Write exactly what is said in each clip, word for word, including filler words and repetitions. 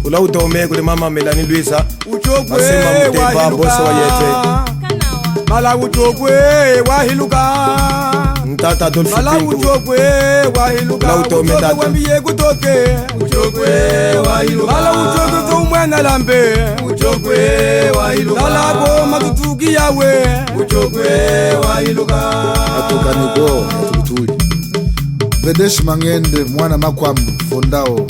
Ula utome kuli mama Melanie Luisa. Uchokwe Masema Mutemba, wahiluka. Boso wa yete. Mala uchokwe wahiluka. Ntata Adolphe Mala Pinto. Uchokwe wahiluka. Ula utome uchokwe tata. Wambiye kutoke. Uchokwe wahiluka. Mala uchokwe ko mwana lambe. Uchokwe wahiluka. Mala ko matutuki yawe. Uchokwe wahiluka. Atukaniko, atukutuli. Vedeshi Mangende, mwana Makwam, Fondao.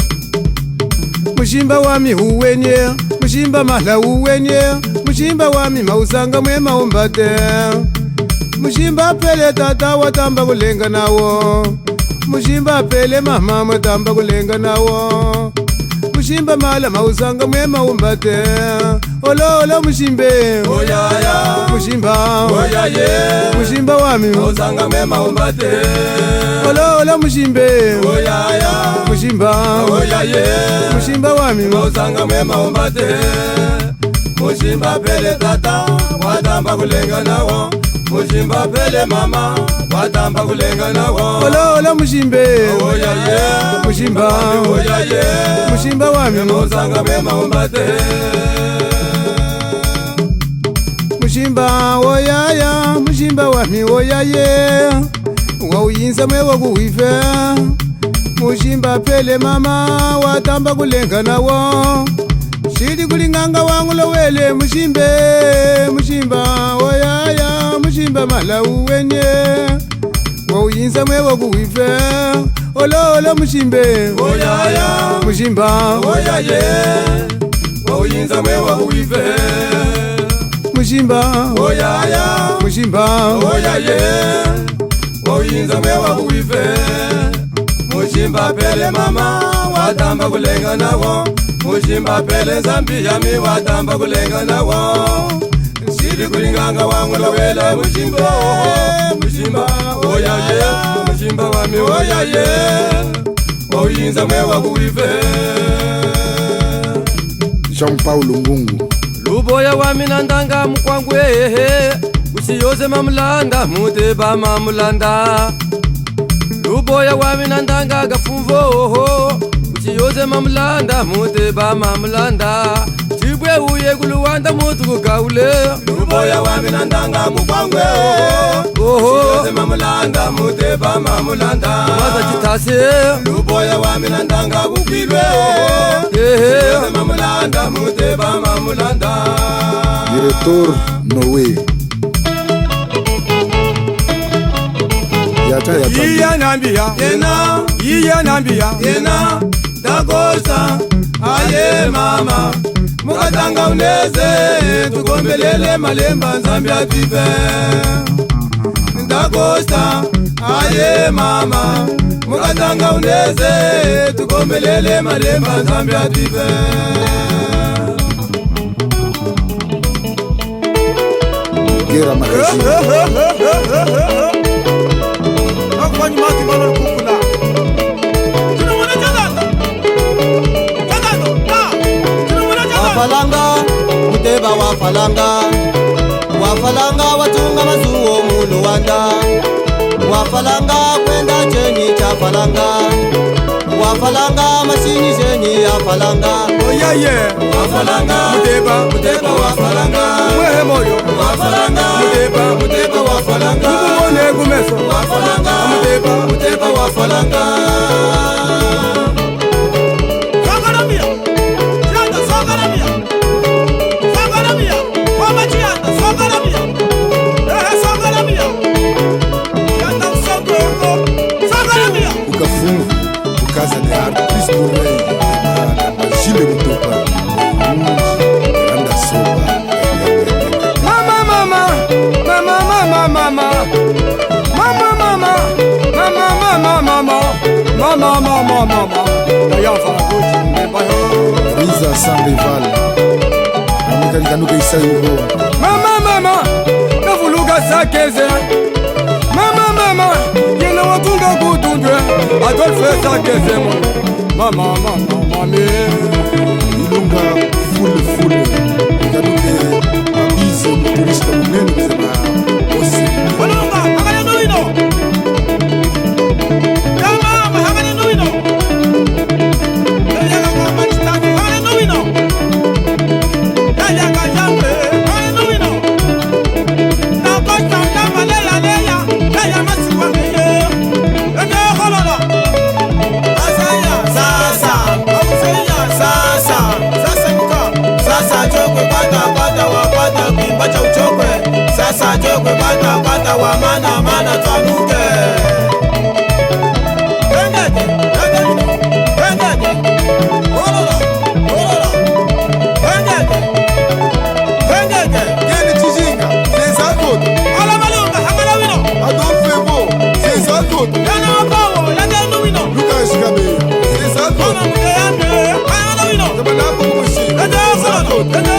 Mushimba wami uwenye, mushimba mala uwenye, mushimba wami mauzanga mwe maumbate. Mushimba pele tata watamba kulenga nawo. Mushimba pele mama mwatamba kulenga nawo. Mushimba mala mauzanga mwe maumbate. Olo, olo, mushimbe. Oyaya. Mushimba. Oyaye. Mushimba wami. Mauzanga mwe maumbate. Olo, olo, mushimbe. Oyaya. Mushimba. Oyaye. Mushimba wami. Mauzanga mwe maumbate. Mushimba pele tata, watamba kulenga nawo. Mushimba pele mama, watamba kulenga nawo. Olo, olo, mushimbe. Oyaye. Mushimba. Oyaye. Mushimba wami. Mauzanga mwe maumbate. Mushimba oyaya, mushimba wami oyaye. Wauyinza mwe wakuwive. Mushimba pele mama, watamba kulenga nawo. Shili kuli nganga wangulowele mushimbe, mushimba oyaya, mushimba mala uwenye. Wauyinza mwe wakuwive. Olo, olo, mushimbe. Oyaya. Mushimba. Oyaye. Wauyinza mwe wakuwive. Mushimba. Oyaya. Mushimba. Oyaye. Wauyinza mwe wakuwive. Mushimba pele mama, watamba kulenga nawo. Mushimba pele Nzambi yami, watamba kulenga nawo. Nshili kuli nganga wangulowele mushimba, mushimba, oyaye, mushimba wami oyaye, wauyinza mwe wakuwive. Jean Paul Ngungu. Luboya wami nandanga mukwangwe, kusi yoze mamulanda, muteba mamulanda. Luboya wami nandanga gafumvo, kusi yoze mamulanda, muteba mamulanda. Chibwe uye kuluwanda mutu kukaule. Luboya wami nandanga mukwangwe. Oho. Kusi yoze mamulanda, muteba mamulanda. Maza chitase. Luboya wami nandanga kukwilwe. Ehe. Kusi yoze mamulanda, muteba mamulanda. Directeur Noé. Yata, yata. Iya nambiya. Yena. Iya nambiya. Yena. Dakosa. Aye mama. Mukatanga uneze. Tukombelele malemba Nzambi avive. Dakosa. Aye mama. Mukatanga uneze. Tukombelele malemba Nzambi avive. Guerra Magazine. Wafalanga, muteba wafalanga. Wafalanga watunga mazuwo mu Luanda. Wafalanga kwenda chenyi cha falanga. Wafalanga mashinyi jenyi ya falanga. Oyaye. Wafalanga. Muteba. Muteba wafalanga. Mwehe moyo. Wafalanga. Muteba. Muteba wafalanga. Mumone kumeso. Wafalanga. Muteba. Muteba wafalanga. Sokolamia. Chianda, sokolamia. Sokolamia. Mama Chianda, sokolamia. Eh, sokolamia. Chianda, soko, sokolamia. Ukafungu. Bukaza de artiste Murray, Gilles Mutopa, Rouge, Randa Soba. Mama, mama, mama, mama, mama. Mama, mama, mama, mama, mama. Mama, mama, mama, mama. Daya Farouche, Mbayo. Riza sans rival. Amukali kanuka isayi ubo. Mama, mama, navuluka sakeze. Mama, mama, yena watunga kutundwe. Adolphe sakeze mo. Mama, mama, mama, me. Ilunga full, full. Ikanuke mabize muturista munene kusema ose. Walonga, hakana no ino. Kama, hakana no ino. Kama, hakana no ino. Awa mana mana twanuke. Hengeke, hengeke, hengeke. Olola, olola. Hengeke, hengeke. Yeni Tshijinga, César Koto. Ala Malunga, hamala wino. Adolphe Bo, César Koto. Yana Wakowo, lagenu wino. Lucas Kabeya, César Koto. Mama Muteyande, hamala wino. Tabanapo Kumushi, César Koto.